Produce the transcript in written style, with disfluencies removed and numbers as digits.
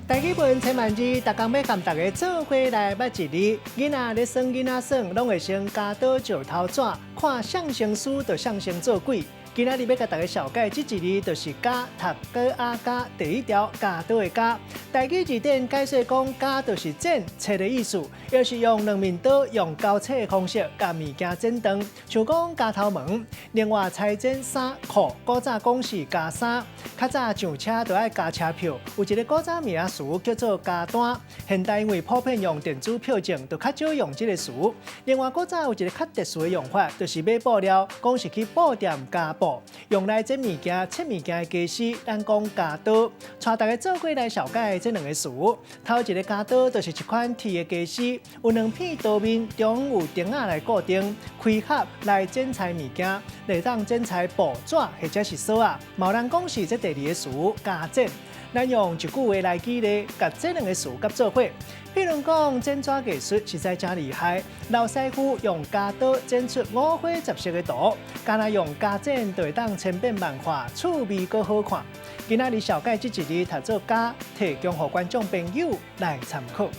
台語文千萬字，逐工欲共大家做伙來捌一字。囡仔咧耍囡仔耍，攏會先加刀石頭紙，看誰先輸就誰先做鬼。今仔日欲共大家紹介這一字，就是加讀閣仔加第一條鉸刀的鉸。台語字典解說講，鉸就是剪切的意思，抑是用兩面刀用交切的方式共物件剪斷，像講鉸頭毛。另外，裁剪衫褲，古早講是鉸衫，較早上車就愛加車票，有一个古早名詞叫做加單。現代因為普遍用電子票證，就較少用這个詞。另外，古早有一个較特殊的用法，就是買布料，講是去布店加布，用來剪物件、切物件的家私，咱講鉸刀。帶大家做伙來紹介這兩个詞。頭一个鉸刀就是一款鐵的家私，有兩片刀面，中有釘仔來固定，開合來剪裁物件，會當剪裁布紙或者是索仔。嘛有人講是這第二个詞鉸剪。咱用一句話來舉例，共這兩个詞佮做伙。譬如講，剪紙藝術實在誠厲害，老師傅用鉸刀剪出五花十色的圖，敢若用鉸剪就會當千變萬化，趣味閣好看。今仔日紹介這一字讀做加，提供予觀眾朋友來參考。